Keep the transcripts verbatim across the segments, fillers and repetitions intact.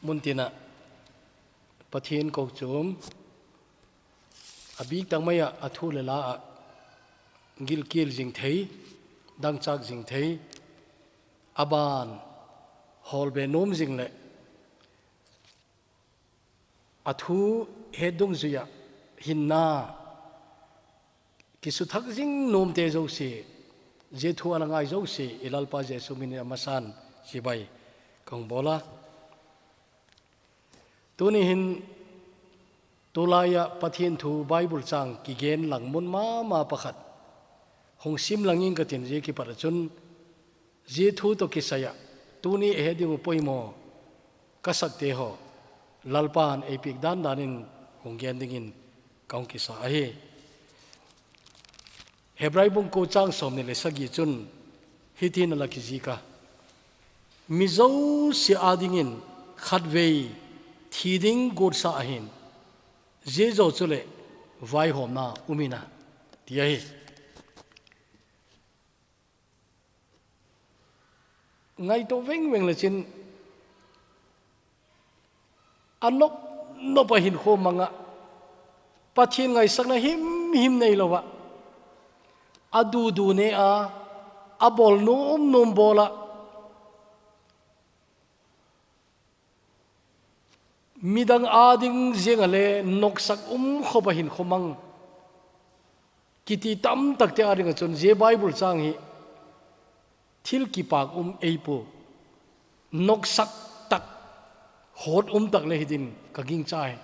Muntina Pathian ko chum a bik tangmai a, a thu le la a gilkial zing thei, dangchak zing thei, a ban hol be nom zing le a thu het dungzui a hinna kisuthak zing nomte zosi, zia thu a la ngai zosi, i Lalpa Jesu min in a masan chibai kong bola. Tuni hin tulai a Pathian thu Bible chang kigen lang mun mama pakhat hong sim lang ing ka tin, zia kipat a chun zia thu to kisai a tuni e he ding u poimo ka sakte ho Lalpan ei pik dan dan in hong gen ding in ka hong kisa ahi. Hebrai bung ko chang som ni le sagi chun hitin a la kizik a, mi zosi a ding in khatvei thi ding gotsa ahin, zia zo chu le vaihomna um in a, ti ahi. Ngaito vengveng le chin a nop nop a hin kho mang a, Pathian ngaisakna himhim nei lo a, a dudu ne a, a bol nom nom bol a, midang a ding ziang a le noksak um khop a hin kho mang kiti tamtakte a ding a chun zia Bible chang hi thil kipak um ei pu, noksak tak, hot um tak le hi din ka gingcha hi.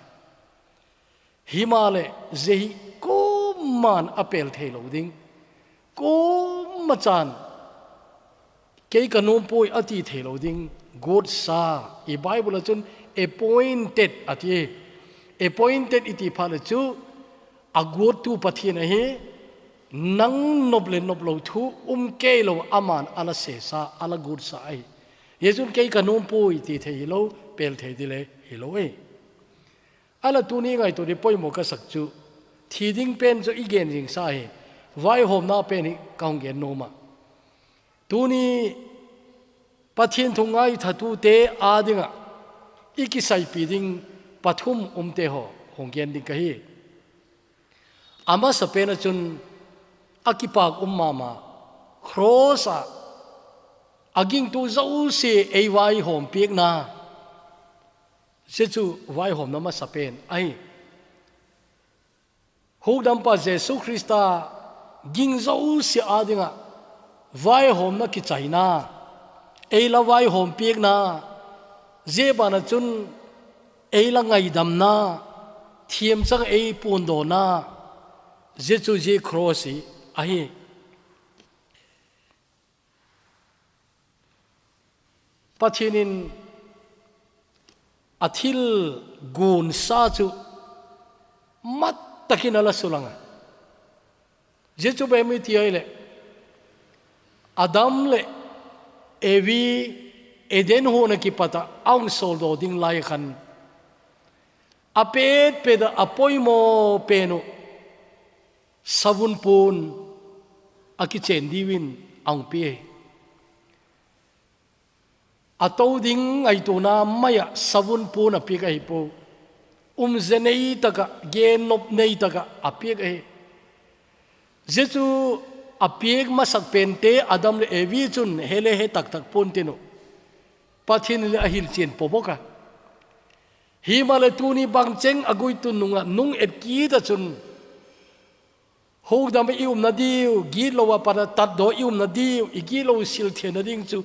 Hima le zia hi kuman a pel thei lo ding, kuma chan kei ka nom poi a ti thei lo ding gotsa, i Bible a chun appointed a ti. Appointed i ti phat le chu a gottu Pathian ahi, nang nop le nop lo thu um kei lo aman a la sesa, a la gotsa ahi. Zia chun kei ka nom poi ti thei hi lo, pel thei di le hi lo e. A la tuni ngaito di poimo ka sak chu thi ding pen chu i gen zing sa hi, vaihomna pen hi ka hong gen nom a. Tuni Pathian thu ngaithatute a ding a i kisaipi ding pathum umte ho hong gen ding ka hi. A masa pen a chun a kipak um mama, cross a a gingtu zosi ei vaihom piakna, zia chu vaihomna masa pen ahi. Hukdampa Jesu Krista ging zosi a ding a vaihomna kichaina, ei la vaihom piakna, zia ban a chun ei la ngaidamna, thiam chang ei puandawna, zia chu zia cross hi ahi. Pathian in a thil gunsa chu mat takin a la sulang a. Zia chu bang mi ti ai le, Adam le Evi Eden huan a kipat a a hung sawldaw ding lai khan a pet pet a a poimaw pen uh savun pun a kichen diuvin a hung pi. A to ding ngaituana mai ah savun pun a piak ahi po. Umze nei tak ah, gen nop nei tak ah a piak ahi. Zia chu a piak masak pente Adam le Evi chun he le he taktak pon tin uh, Pathian in le a hilchian po bawk a. Himahleh tuni bangcheng a guitun nung ah nung et kit a chun, hukdam ah i umna diu, gitlo a pat a tatdaw i umna diu, i gitlo silthianna ding chu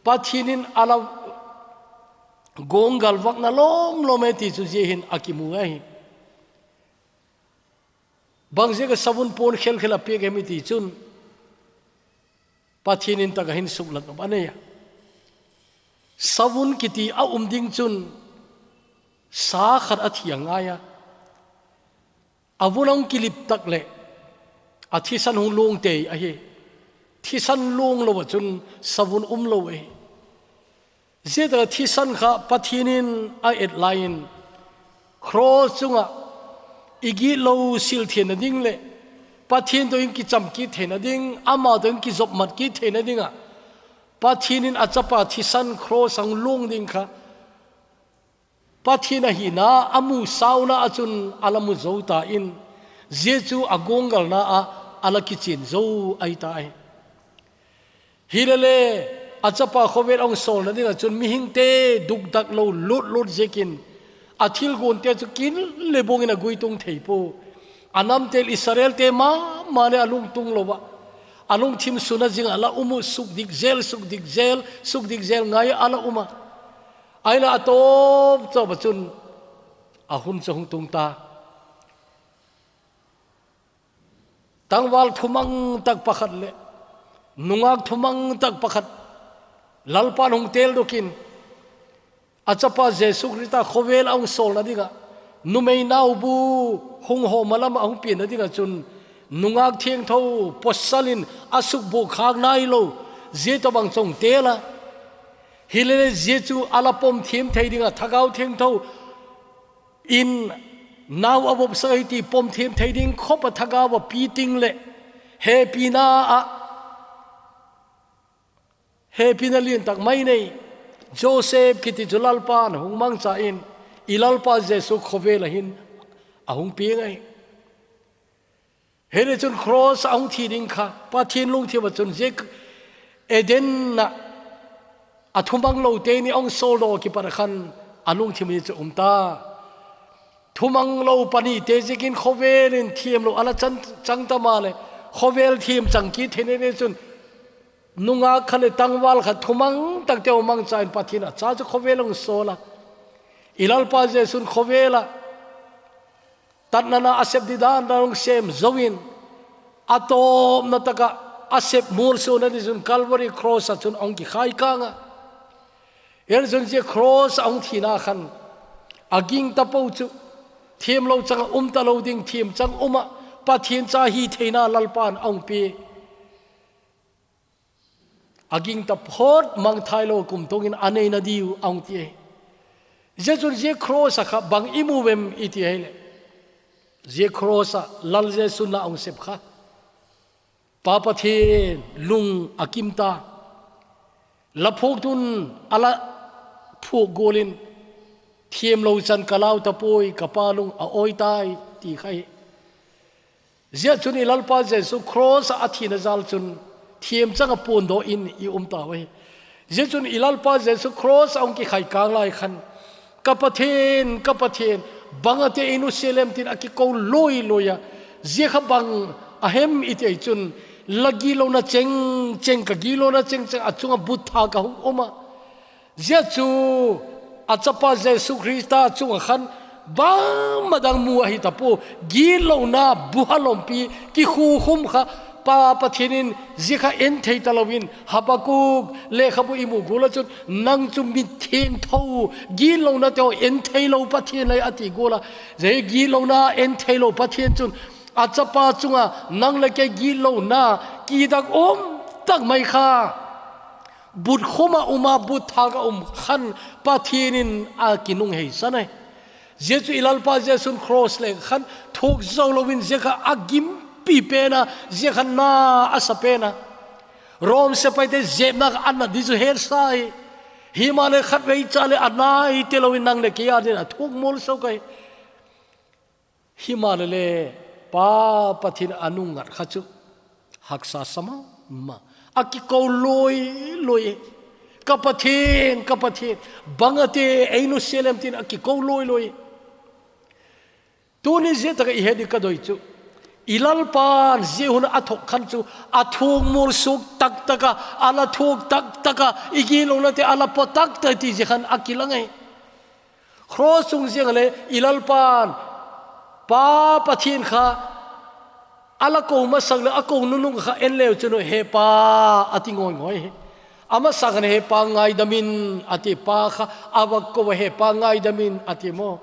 Pathian in a la gawnggal vakna lawmlawm e ti chu zia hin a kimu ahi. Bangziak a savun pun khelkhel a piak em i ti chun, Pathian in tak a hin suklat nop a nei a. Savun kiti a um ding chun sa khat a thi a ngai a. A vun a hung kilip tak leh a thisan hung luang tei ahi. Thisan luang lo ah chun savun um lo ahi. Zia tak a thisan kha Pathian in a et lai in, cross chung ah i gitlo silthianna ding leh Pathian tawh in kicham kit theina ding, ama tawh in kizopmat kit theina ding ah Pathian in a chapa thisan cross a hung luang ding kha Pathen ahina a musauna a chun a la mu zo ta in, zia chu a gonggalna a a la kichen zo ahi ta hi. Hi le le, a chapa khovel a hung solna ding a chun mihingte dukdak lo lutlut ziakin, a thilgonte chu kin le bungin a guitung thei pua. A namtel Israelte mama le a lungtung lo a, a lungthim suna zing a la um u, sukdik zel, sukdik zel, sukdik zel ngai a la um a. Ahinla a tawp tawp a chun a hun chu hung tung ta. Tangval thumang tak pakhat le nungak thumang tak pakhat Lalpan hung teldokin, a chapa Jesu Krista khovel a hung solna ding a, numei naubu hung hawm a lam a hung pianna ding a chun, nungak thiangtho pawsal in a sukbuak khak nai lo, zia tawbang chu hung tel a. Hi le le, zia chu a la pom thiam thei ding a, Thagau Thiangtho in nau a vopsak ahi ti pom thiam thei ding khop a Thagau a piting le hepina a, hepina lian tak mai nei Joseph kiti chu Lalpan hung mangcha in, i Lalpa Jesu khovel a hin a hung piang ahi. Hi le chun cross a hung thi ding kha, Pathen lungthim a chun zia Eden a, a thumang lote ni a hung soldo kipat a khan a lungthim ni chu um ta. Thumang lo panite ziakin khovel in thiam lo a la chan, chang ta ma le, khovel thiam chang kit thei nei le chun, nungak khat le tangval khat thumang takte a hung mangcha in Pathen a cha chu khovel a hung sol a. I Lalpa Jesu'n khovel a tatna na a sep di dan a hung sem zo in, a tawpna tak a a sep mualsuahna ni chun Calvary cross a chun a hung kikhai kang a. Hi le chun zia cross a hung thina khan a ging ta po chu, thiam lo chang a um ta lo ding, thiam chang um a Pathen cha hi theina Lalpan a hung pia. A ging ta phot, mangthai lo kumtungin a neina diu a hung ti ahi. Zia chun zia cross a kha bang i mu vem i ti ahi le, zia cross a Lal Jesu'n la a hung sep kha, Pa Pathen lung a kim ta. La phuak tun a la phuak gual in, thiam lo chan ka lau ta puai, ka Pa lung a awi tai, ti kha hi. Zia chun i Lalpa Jesu cross a a thina zal chun thiam chang a puandaw in i um ta u ahi. Zia chun i Lalpa Jesu cross a hung kikhai kang lai khan, Ka Pathen, ka Pathen, bang a te ei nusia lem, tin a kiko lui lui a. Zia kha bang a hem i ti ahi chun, la gitlona cheng cheng, ka gitlona cheng cheng a chunga but thak a hung um a. Zia chu a chapa Jesu Krista chunga khan bangma dang mu ahi ta pua, gitlona buha lompi kikhukhum kha Pa Pathen in zia kha en thei ta lo in, Habakkuk lekhabu i mu gual a chun, nang chu mi thiangtho, gitlona te haw en thei lo Pathen ahi a ti gual a. Zia gitlona en thei lo Pathen chun a chapa chunga nang le kei gitlona kidak um tak mai kha, but khum a um a, but thak a um khan Pathen in a kinungheisan ahi. Zia chu i Lalpa Jesu'n cross leng khan thuak zo lo in zia kha a gimpi pen a, zia kha na a sa pen a. Rom sepaite zepna kha a na di chu het sa ahi. Himahleh khatvei cha le a nai te lo in nang le kei a din a thuak mualsuah ahi. Himahleh le, Pa Pathen a nungngat kha chu haksa sa ma ma. A kiko lui lui. Ka Pathen, ka Pathen, bang a te ei nusia lem, tin a kiko lui lui. Tuni zia tak a i he di ka doi chu, i Lalpa'n zia hun a thuak khan chu a thuak mualsuah tak tak a, a la thuak tak tak a, i gitlona te a la pua tak tak ti zia khan a kilang ahi. Cross chung ziang le i Lalpa'n, Pa Pathen kha a la ko masang le a ko nunung kha en leu chun, He Pa, a ti ngoi ngoi hi. A masang khan, He Pa, ngaidam in, a ti. Pa kha a va ko a, He Pa, ngaidam in, a ti maw.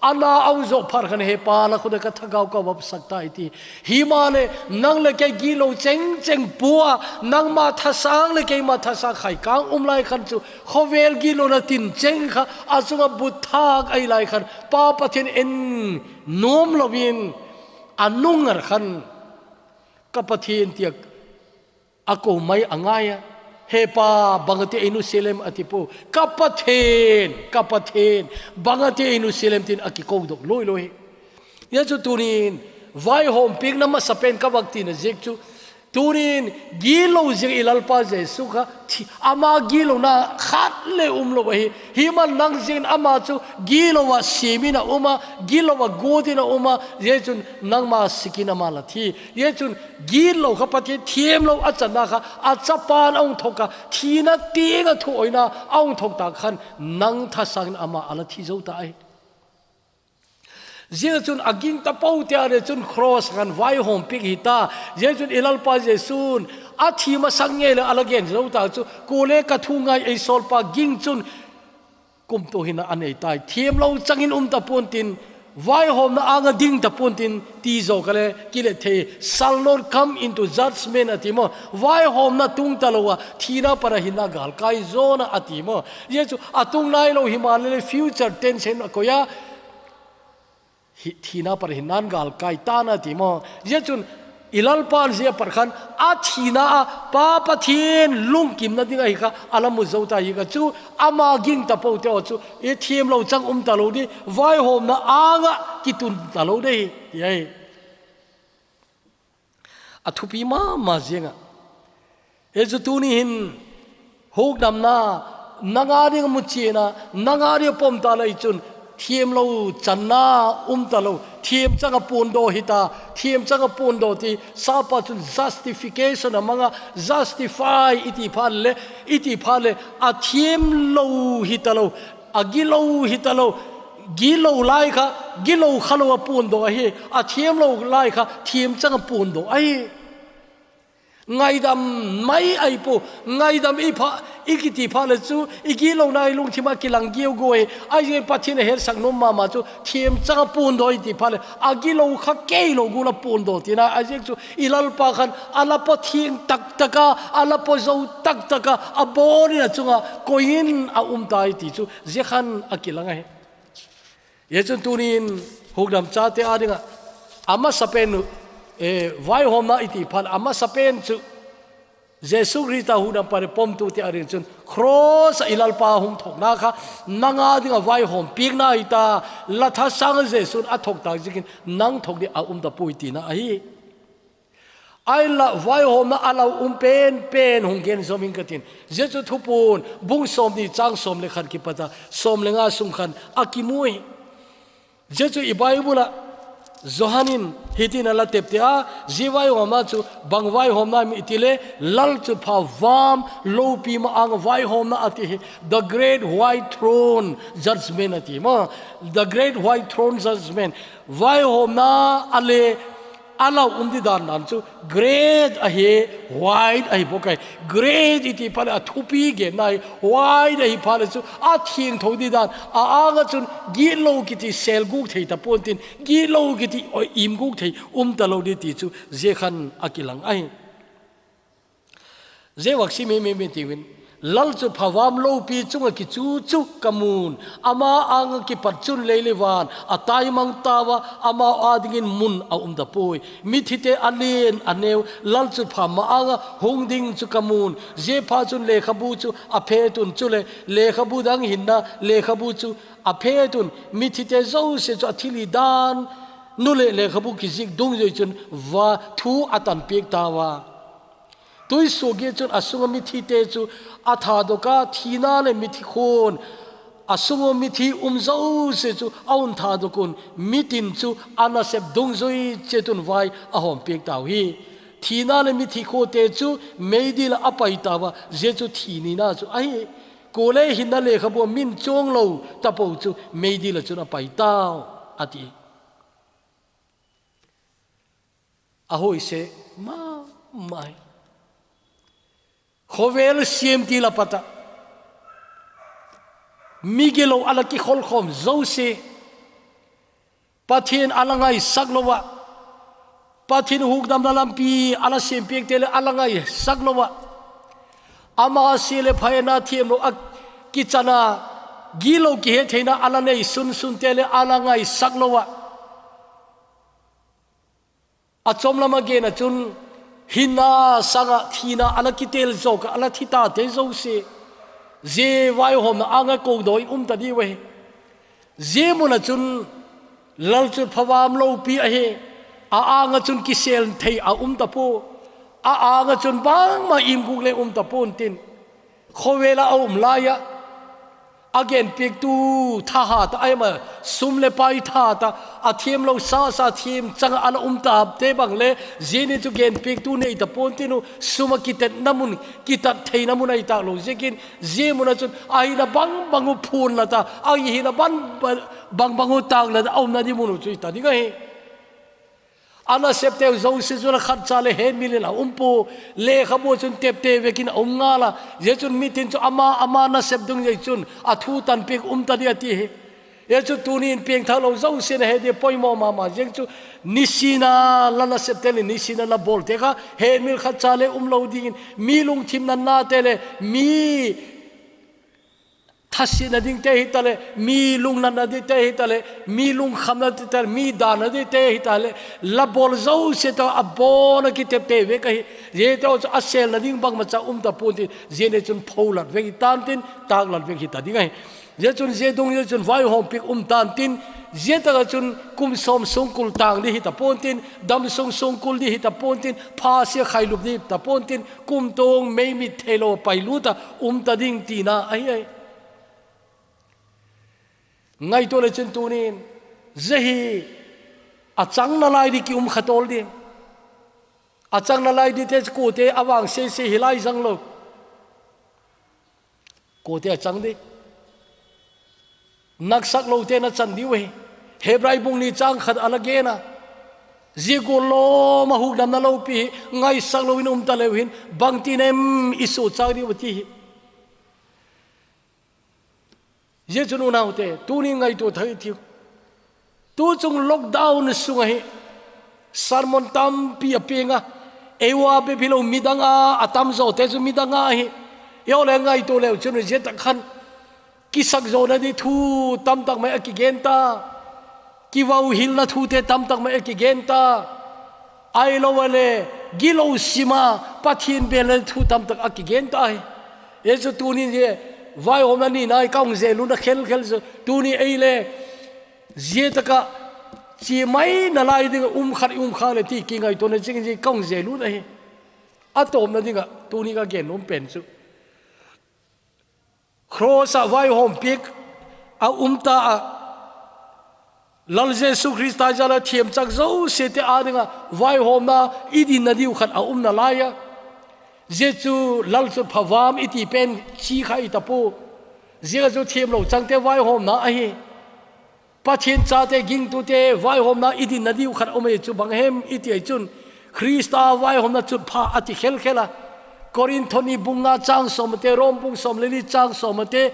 A na a um zo phat khan, He Pa, la khut a ka thagau ka vopsak ta, i ti. Himahleh nang le kei gitlo cheng cheng pua, nangma thasang le keima thasang khai kang um lai khan chu, khovel gitlona tin cheng kha a chunga but thak ahi lai khan, Pa Pathen en nuam lo in a nungngat khan, ka Pathen tia a ko mai a ngai a. He Pa, bang ati ei nusilem ati poi. Ka Pathen, ka Pathen, bang ati ei nusilem tin akikoudok loi loi. Hijeh chun tunin, vaihom pekna masapen ka vak tina jeh chu, tunin, gitlou jing i Lalpa Jesu kha, thi-, ama gitlouna khat le umlou ahi. Himan nang jingin ama chu gitlouva simin auma, gitlouva gotin auma, hijeh chun nangma sikin ama la thi. Hijeh chun gitlou kha Pathen themlou achanna kha, achapan ahung thok a, thina tenga thu-oina ahung thok tah khan nang thasangin ama ala thi jou ta ahi. Hijeh chun aging tapou tia le chun cross khan vaihom pek hita. Hijeh chun i Lalpa Jesun athi masang ngei le ala gen jou ta chu, kule ka thu ngai ei solpa ging chun kumto hina anei tai. Themlou changin um tapon tin, vaihomna anga ding tapon tin, ti jo kale kile thei. Shall not come into judgment ati mo. Vaihomna tung talou a, thina para hinna galkai jona ati mo. Hijeh chu atung nailou himan le future tense in akoi a. Hi, thina para hinnan galkai tan ati mo. Hijeh chun i Lalpan jia par khan athina a Pa Pathen lungkimna ding ahi kha ala mu jou ta hi kha chu ama ging tapou teu chu i themlou chang um talou di vaihomna anga kitun talou di hi. Hi ahi. Athupi mama jeng a. Hijeh chu tuni hin hukdamna, nanga ding muchena, nanga ding pom ta lei chun, themlou channa um talou, them changa pondoh hita, them changa pondoh ti, sapa chun justification amanga, justify iti phat le, iti phat le, athemlou hitalou, agitlou hitalou, gitlou lai kha, gitlou khalou a pondoh ahi, athemlou lai kha, them changa pondoh ahi. Ngaidam mai ahi poi, ngaidam i pha, i kiti phat le chu, i gitlou nai lungthim a kilang giu goi, ahi Pathen a hetsak nom mama chu, them changa pondoh iti phat le, agitlou kha keilou gula pondoh tina, ahi chu, i Lalpa khan, ala po theng taktaka, ala po jou taktaka, abon in achunga, koiyin aum tai ti chu, jia khan akilang ahi. Hijeh chun tunin hukdam chate a dinga, amasapen, eh, vaihomna iti phat, amasapen chu Jesu Christa hukdam pare pomtu te a ding chun cross a i Lalpa hung thokna kha, nanga dinga vaihom pekna hita, la thasang Jesun athok tah jeh in nang thok ding aum tapoi tina ahi. Ahinla vaihomna ala um penpen hung gen jom inge katin. Hijeh chu Thuphon, bung somni chang som le khat kipata, som le nga sung khan akimu ahi. Hijeh chu i Bible a, Johan in hitin ala tepte a, jia vaihomna chu bang vaihomna ham iti le, Lal chu phavam loupi ma-anga vaihomna ati hi, the great white throne judgment ati mo, the great white throne judgment, vaihomna a le, ala um ding dan dan chu great ahi, white ahi bou ahi. Great iti phat le athupi genna ahi, white ahi phat le chu athengtho ding dan. A anga chun gitlou kiti selguk thei tapon tin, gitlou kiti oi imguk thei um talou ding ti chu jia khan akilang ahi. Jeh vak sim himhim tiuvin, Lal chu phavam loupi chunga kichu chu kamun, ama anga kipat chun lei le van ataimang tauva, ama a dingin mun aum tapoi. Mithite alen aneo, Lal chu pha ma-anga hung ding chu kamun. Jeh phat chun lekhabu chu aphet un, chule lekhabu dang hinna lekhabu chu aphet un. Mithite jouse chu athilhi dan nu le lekhabu kijih dungjui chun va thu atanpeh tauva. Tuisuhgih chun asunga mithite chu athadoh a, thina le mithi khon, asunga mithi um jouse chu ahung thadoh un, mitin chu anasep dungjui chet un vai ahompeh tauhi. Thina le mithi khote chu meidil a apai tauva, jeh chu thi nina chu ahi. Kule hinna lekhabu a min chonglou tapou chu meidil a chun apai tau, ati. Ahoise mama ahi. Khovel semtil a pat a, mi gilou ala kikholkhom jouse, Pathen ala ngaisak louva, Pathen hukdamna lampi ala sempeh te le ala ngaisak louva, ama se le phaina themlou a kichana, gitlou kihetheina ala nei sunsun te le ala ngaisak louva. Achom lama gen a chun, Hinna sanga thina ana kitel zo kha, ana thi tate zo se. Zia vaihawmna anga ko daw in um ta diu ahi. Zia muna chun lalchutpha vam lopi ahi. A anga chun kisel thei a um ta pu. A anga chun bangma imguk le um ta pu ntin. Khawvela a um laia, a genpiaktu thahat a, aima sum le pai thahat a, a thiam lo sasa thiam changa ana um ta te bang le, zia ni chu genpiaktu nei ta pon tin u, suma kitetna mun, kitat theina mun ahi tak lo ziakin, zia muna chun a hina bangbang u phun la ta, a hina ban, bangbang u tak la ta, a umna di mun u chu i ta ding ahi. A nasepte u zosia chu la khat cha le henmil in a um pu, lekhabu chun tepte vekin a um ngal a. Zia chun mitin chu ama, ama nasep dung zia chun a thu tanpiak um ta dia ti hi. Zia chu tunin piangthak lo zosia na he dia poimaw mama. Zia chu nisina la nasepte le nisina la bawlte kha henmil khat cha le um lo dingin mi lungthim natnate le mi thasetna dingte hi ta le, mi lungnatna dingte hi ta le, mi lungkhamna dingte hi ta le, mi danna dingte hi ta le, la bawl zosia tawh a bawlna kitepte vek ahi. Ziate chu a selna ding bangmacha um ta pun tin, zia ni chun pholat vek hi tan tin, taklat vek hi ta ding ahi. Zia chun zia dung zia chun vaihawmpiak um tan tin, zia taka chun kum sawm sungkul tang di hi ta pun tin, dam sung sungkul di hi ta pun tin, phasia khailup di hi ta pun tin, kum tung meimit thei lo pai lut a um ta ding tina ahi ahi. Ngaituo le chun tunin, zia hi a chang nalai di ki um kha tawl di. A chang nalai dite chu kuate a vang seisei hi lai zang lo. Kuate a chang di. Naksak lote na chan diu hi. Hebrai bung ni chang khat a la gen a. Zia gual lawm a hukdamna lopi hi ngaisak lo in um ta leu hin bangtin em i suchak diu ti hi. Zia chun unaute, tuni ngaituo thei tiu. Tu chung lockdown sunga hi sermon tampi a piang a, eiua bep hi lo midang a, a tam zawte chu midang a hi. Eiu le ngaituo leu chun zia tak khan kisakzawna di thu tamtak mai a kigen ta. Kivauhilna thute tamtak mai a kigen ta. Ai lo a le, gilo sima, Pathian belna thu tamtak a kigen ta hi. Zia chu tuni zia, vaihawmna ni nai ka hung zel un a khelkhel chu, tuni ei le, zia taka chi mai nalai ding um khat i um kha le ti kingaituona ching zia ka hung zel un ahi. A tawpna dinga, tuni ka gen um pen chu. Cross a vaihawmpiak a um ta a, Lal Jesu Krista jal a thiamchak zosiate a dinga vaihawmna i dinna diu khat a um nalai a. Zia chu lalchutpha vam i ti pen chi kha i ta pu. Zia chu thiam lo changte vaihawmna ahi. Pathian chate gingtute vaihawmna i dinna diu khat a um ahi chu bang hem i ti ahi chun, Krista vaihawmna chutpha a ti khelkhel a. Korinth ni bung nga chang sawmte, Rom bung sawm le li chang sawmte,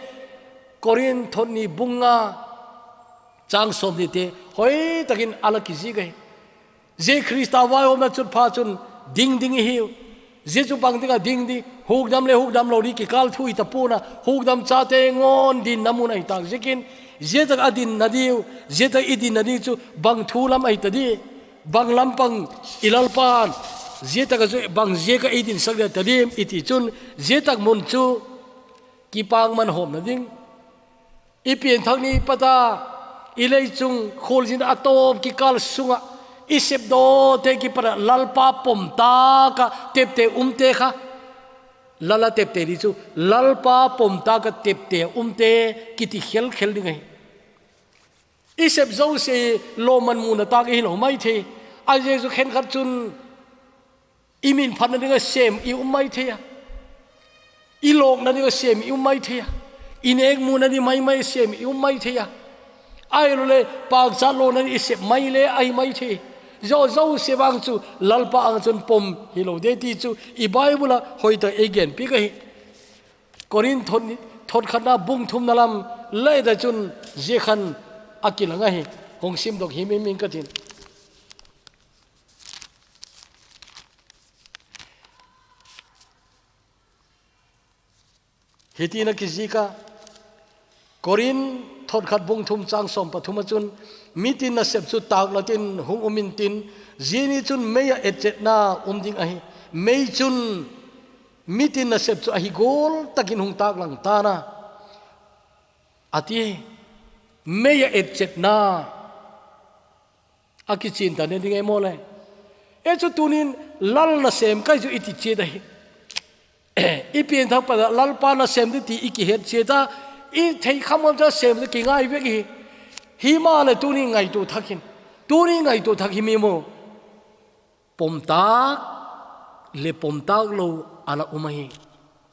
Korinth ni bung nga chang sawmnite, hoi takin a la kizik ahi. Zia Krista vaihawmna chutpha chun ding ding i hiu. Zia chu bang dinga ding di, hukdam le hukdam lo di kikal thu i ta puna, hukdam chate ngawn dinna mun ahi tak ziakin, zia tak a dinna diu, zia tak i dinna ding chu bang thu lam ahi ta di, bang lampang i Lalpan, zia tak a chu bang ziak a i dinsak dia ta di, i ti chun, zia tak mun chu kipang man hawmna ding. I pianthak ni pata, i lei chung khualzin a tawm kikal sunga, i sepdawte kipata Lalpa pom taka tepte umte kha. Lala tepte di chu, Lalpa pom taka tepte umte kiti khelkhel ding ahi. I sep zosia lawmman muna tak i hi lo mai thei. A Jesu khenkhat chun, i min phatna dinga sem i um mai thei a. I lawkna dinga sem i um mai thei a. I nekmuna ding mai mai sem i um mai thei a. Ai lo le, pangcha lawna ding i sep mai le ahi mai thei. Zo zosia vang chu Lalpa ang chun pom hi lo de ti chu i Bible a hoi ta ei gen pi ka hi. Korinth thot ni, thot khatna bung thumna lam le ta chun zia khan a kilang ahi. Hong sim dok hi mi ming ka tin. Hiti na kizik a, Korinth thot khat bung thum chang sawm pathum a chun, mitin nasep chu taklatin hung um intin, zia ni chun mei a etchetna um ding ahi. Mei chun mitin nasep chu ahi gol takin hung taklang tan a, ati. Mei a etchetna a kichin ta ne ding e mo le. E chu tunin lal nasem kai chu i ti chet ahi. I pianthak pa Lalpa nasem di ti i kihet chet a, i thei kham ngam cha sem di kingai vek hi. Hi ma le tuni ngaito thak hin. Tuni ngaito thak hi mi mo. Pomtak le pomtak lo a la um ahi.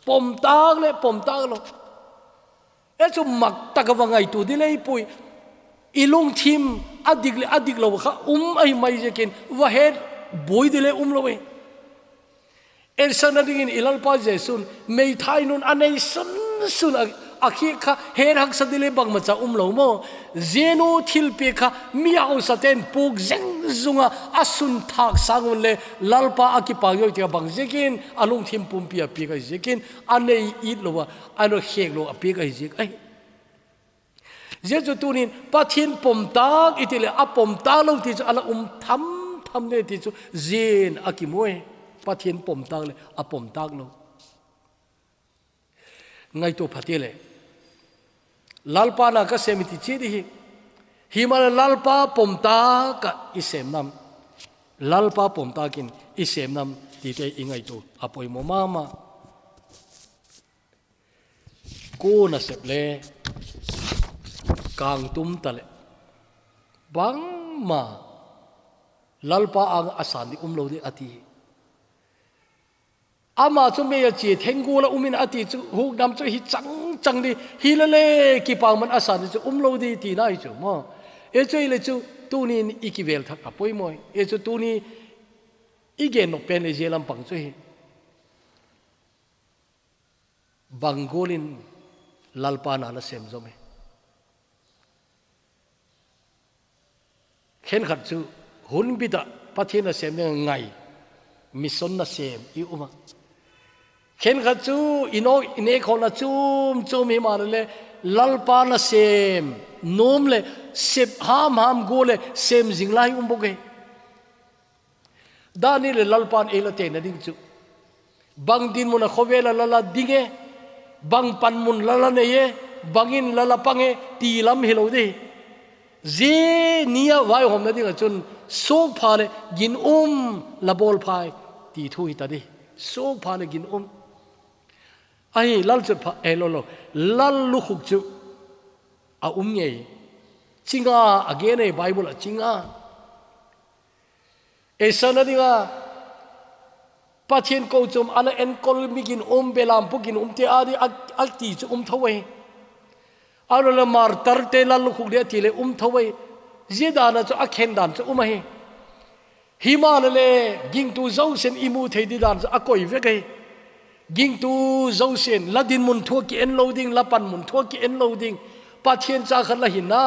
Pomtak le pomtak lo. E chu mak taka va ngaito di le i pui. I lungthim a dik le a dik lo kha um ahi mai zekin va het boi di le um lo e. Etsakna dingin i Lalpa Jesu'n meithai nun a nei sunsun a, a khi kha het haksa di le bangmacha um lo mo. Zia nu thilpek kha mi hausa ten puk zeng zunga a sun thak sang un le Lalpa a kipak zoi tia bang zekin a lungthim pumpi a pek ahi zekin a nei it lo a, a no khek lo a pek ahi zek ahi. Zia chu tunin Pathian pomtak i ti le a pomtak lo ti chu a la um tham tham ne ti chu zin a kimu e. Pathian pomtak le a pomtak lo. Ngaito pha ti le. Lalpa na ka sem i ti chi di hi. Hi ma le Lalpa pomtak a i sem nam. Lalpa pomtak in i sem nam ti te i ngaito a poimo mama. Ko nasep le kang tum ta le bangma Lalpa ang a san di um lo di a ti. Ama chu mei a chi theng gol a um in a ti chu hukdam chu hi chang chang di hi le le kipang man a san di chu um lo di ti na hi chu mo. E chu i le chu tunin i kivel thak a poimo e. E chu tuni i gen nok pen le zia lampang chu hi. Bang golin Lalpa na la sem zom e. Khenkhat chu hun bit a Pathian nasem ding ngai, mission nasem i um a. Khenkhat chu i no, i nekhawlna chum chum hi ma le Lalpa nasem nom le sep ham ham gol le sem zing lai um bok e. Daniel le Lalpan ei la teina ding chu. Bang dinmun a khovel a la la ding e, bang panmun la la nei e, bangin la la pang e, ti lam hi lo di. Zia ni a vaihawmna ding a chun, sukpha le ginum la bawl phai, ti thu hi ta di. Sukpha le ginum. Ahi, lal chutpha, eh, lo lo. Lal lukhuk chu a um ngei. Chinga, a gen ei Bible a chinga. Ei sana dinga, Pathian ko chum a la enkol mi ginum, belam pu ginum te a di a, a ti chu um tho e. A lo la martar te lal lukhuk di a ti le um tho e. Zia dan a chu a khen dan chu um ahi. Hi ma le le, gingtu zosia'n i mu thei di dan chu a koi vek e. Gingtu zosia'n, la dinmun thu a ki en lo ding, la panmun thu a ki en lo ding. Pathian cha khat la hi na,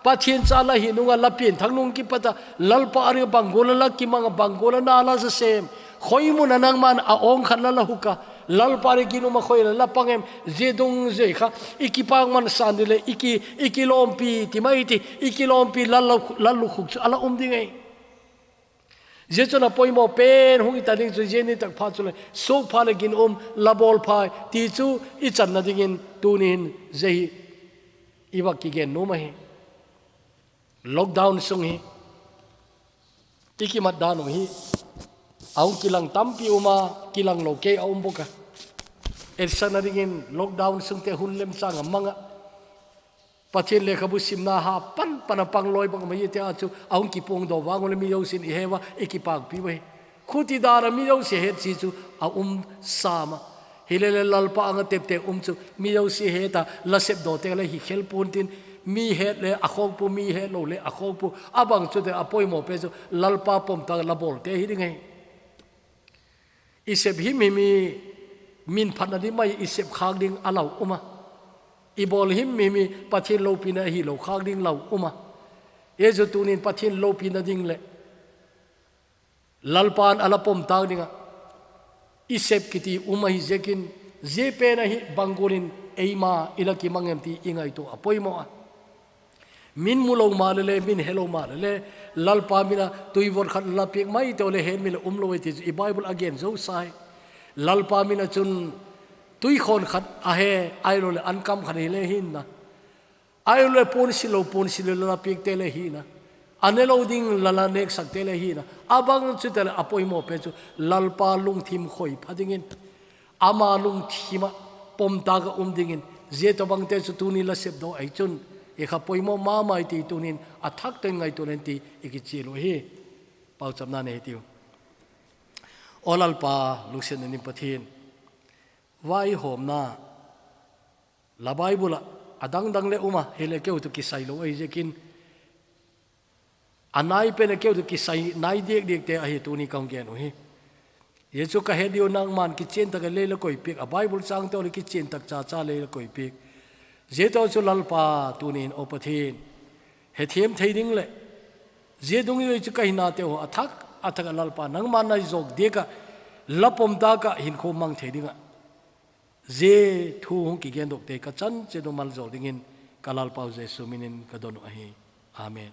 Pathian cha la hi nunga la pianthak nung kipat a, Lalpa a ring bang gol a la kimang a bang gol a na la sa sem. Khoi mun a nangman a awng khat la la huk a, Lalpa ring ginum a khoi la la pang em, zia dungzui kha, i kipang man san di le, i ki, i kilawmpi, ti mai ti, i kilawmpi lal lu-, lal lukhuk chu a la um ding e. Zia chun a poimaw pen hung i ta ding chu zia ni tak pha chu le, sukpha le ginum, la bawl phai, ti chu i channa dingin tunin zia hi i va kigen nuam ahi. Lockdown sung hi i kimat dan u hi a hung kilang tampi um a, kilang lo kei a um bawk a. Etsakna dingin lockdown sung te hun lem chang a mang a. Pathian lekhabu simna ha pan pan a pang lawi bang mai te a chu a hung kipuang daw vang u le mi zosin i he va i kipakpi u hi. Khuti dan a mi zosi het si chu a um sam a. Hi le le Lalpa anga tepte um chu mi zosi het a la sep daw te le hi khel pun tin mi het le a khawk pu mi het lo le a khawk pu a bang chu te a poimaw pe chu Lalpa pawm ta la bawl te hi ding hi. I sep him him i min phatna ding mai i sep khak ding a lau um a. I bawl him him i Pathian lopina hi lo khak ding lau um a. Jesu tunin Pathian lopina ding le Lalpan a la pawm tak ding a. I sep kiti um ahi zekin zia pen ahi bang gunin eima i la kimang em ti i ngaituah a poimaw a. Min mu lou mah le le, min he lou mah le le, Lalpa mina tuivot khat la pek mai teu le, he mi le um lou e ti chu i Bible a gen zo sai. Lalpa mina chun tuikhon khat a he, ahilou le an kam khat hi le hin na. Ahilou le ponsil lou, ponsil lou la pek te le hi na. A ne lou ding la la nek sak te le hi na. A bang chu te le a poimo pe chu Lalpa lungthim khoi pha dingin. Ama lungthima pom ta ka um dingin, zia tobang te chu tuni la sep do ai chun, i kha poimo mama i ti tunin a thak ten ngai tunin ti i kichil u hi. Pauchapna nei tiu. O Lalpa, lungsiatna nei Pathian. Vaihomna, la Bible a, a dang dang le um a, hi le keu tu kisai lou ai zekin, a nai pen a keu tu kisai nai diak diak te ahi tuni ka hung gen u hi. Zia chu ka he diu nangman kichian tak a lei la koi piak, a Bible chang teu le kichian tak cha cha lei la koi piak. Zia teu chu Lalpa tunin o Pathian, he thiam thei ding le, zia dung i chu ka hina teu a thak, a thak a Lalpa, nangman nai zok diak a, la pom ta ka hin kho mang thei ding a. Zia thu hung kigen dok te ka chan che du mal zol dingin ka Lalpau Jesu minin ka don u ahi. Amen.